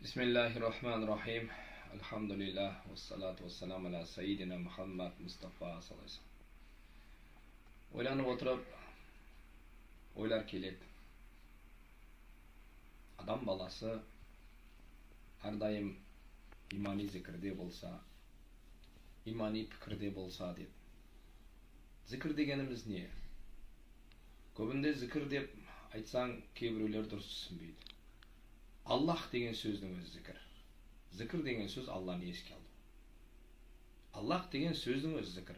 Бисмиллахи-рахмани-рахим. Альхамдулиллах, вассалату вассаламу аля сайидина Мухаммад Мустафа саллаллаху алейхи. Ойланып отырып, ойлар келеді. Адам баласы әрдайым имани зікірде болса, имани пікірде болса деп. Зікір дегеніміз не? Көбінде зікір деп айтсаң, кейбіреулер дұрыс түсінбейді. Аллах деген сөздің өзі зікір. Зікір деген сөз Алланы еске алу. Аллах деген сөздің өзі зікір.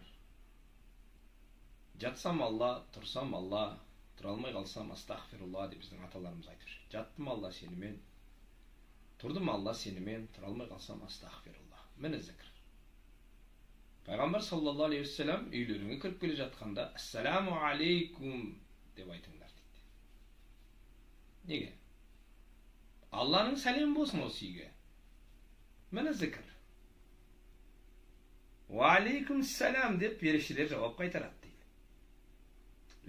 Жатсам Алла, тұрсам Алла, тұра алмай қалсам астағфирулла деп біздің аталарымыз айтып жүр. Жаттым Алла сенімен, тұрдым Алла сенімен, тұра алмай қалсам астағфирулла. Міне зікір. Пайғамбар саллаллаху алейхи уассалам үйлеріңе кіріп келе жатқанда ассаламу алейкум деп айтыңдар дейді. Неге? Алланың сәлемі болсын осы үйге. Міне зікір. Уа алейкум салам деп періштелер жауап қайтарады дейді.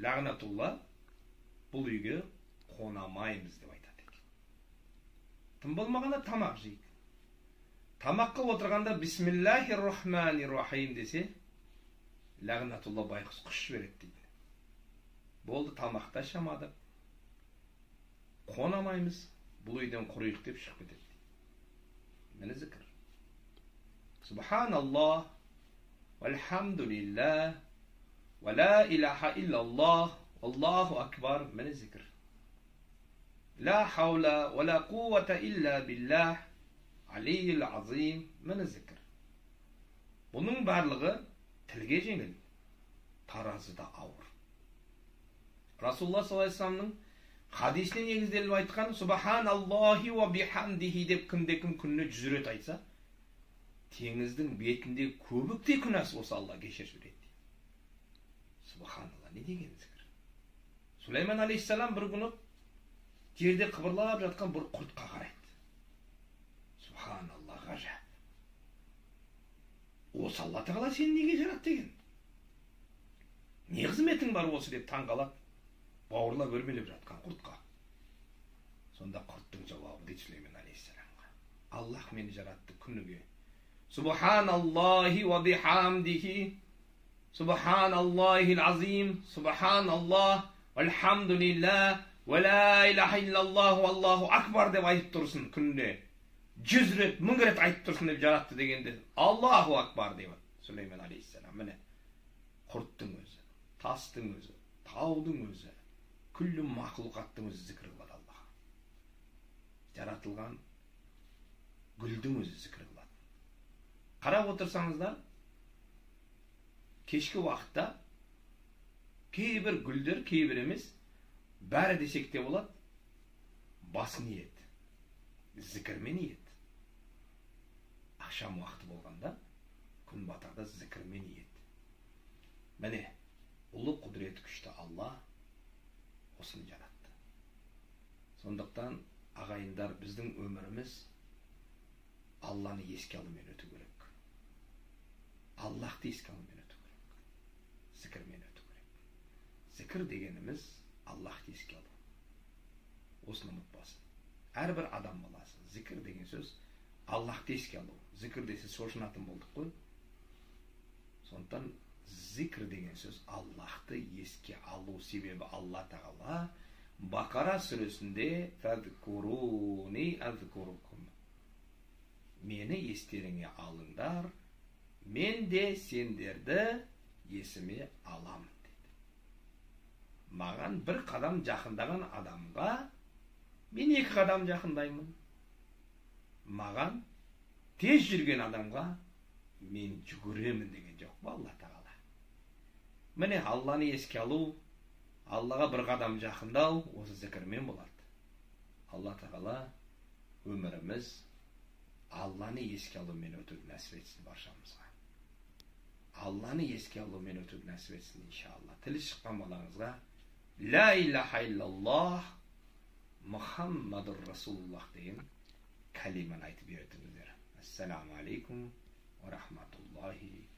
Лағнатулла, бұл үйге қонамаймыз деп айтады екен. Тым болмағанда тамақ жейік. Тамаққа отырғанда бисмиллахи-рахмани-рахим десе, лағнатулла байғұс құш жібереді дейді. Болды, тамақта шамадық, қонамаймыз, бұл үйден құрайық деп шығып кетеді дейді. Міне зікір. Субханаллах, вальхамдулиллах, ва ла илаха иллаллах, аллаху акбар. Міне зікір. Ла хаула ва ла қуввата илля биллах, алийил азим. Міне зікір. Бұның барлығы тілге жеңіл, таразыда ауыр. Расулалла саллаллаху алейхи вассаламның хадисіне негізделіп айтқан субханаллахи уа бихамдихи деп кімде-кім күніне 100 рет айтса, теңіздің бетінде көбіктей күнәсі болса Алла кешіріп жібереді дейді. Субханалла, не деген зікір? Сулейман алейхиссалам бір күні жерде қыбырлап жатқан бір құртқа қарайды. Субханалла, ғажап. Осы Алла тағала сені неге жаратты деген? Не қызметің бар осы деп таң қалады. Бауырлап өрмелеп жатқан құртқа. Сонда құрттың жауабы дейді Сүлеймен алейхиссаламға. Аллах мені жаратты күніге. Субханаллахи уа бихамдихи, субханаллахил азим, субханаллах, вальхамдулиллах, ва ла илаха иллаллах, аллаху акбар деп айтып тұрсын күніне. 100 рет, 1000 рет айтып тұрсын деп жаратты дегенде Аллаху акбар деп Сүлеймен алейхиссалам. Міне құрттың өзі, тастың өзі, таудың өзі, күллі мақлұқаттың өзі зікір қылады Аллаға. Жаратылған гүлдің өзі зікір қылады. Қарап отырсаңыздар, кешкі уақытта кейбір гүлдер, кейбір емес, бәрі десек те болады, басын иеді, зікірмен иеді. Ақшам уақыты болғанда, күн батарда зікірмен иеді. Міне, ұлы құдіреті күшті Алла осыны жаратты. Сондықтан ағайындар, біздің өміріміз Алланы еске алумен өту керек. Аллахты еске алумен өту керек. Зікірмен өту керек. Зікір дегеніміз Аллахты еске алу. Осыны ұмытпасын. Әрбір адам баласы зікір деген сөз Аллахты еске алу. Зікір десе шошынатын болдық қой. Сондықтан зікір деген сөз Аллахты еске алу. Себебі Алла тағала Бақара сүресінде фәзкуруни азкурукум, мені естеріңе алыңдар, мен де сендерді есіме аламын деді. Маған бір қадам жақындаған адамға мен 2 қадам жақындаймын. Маған тез жүрген адамға мен жүгіремін деген жоқ па Алла тағала? Міне Алланы еске алу, Аллаға бір қадам жақындау осы зікірмен болады. Алла тағала өміріміз Алланы еске алумен өтуді нәсіп етсін баршамызға. Алланы еске алумен өтуді нәсіп етсін иншалла. Тілі шыққан балаңызға ла илаха иллаллах Мұхаммадур Расулуллах деген кәлиманы айтып үйретіңіздер. Ассаламу алейкум ва рахматуллахи.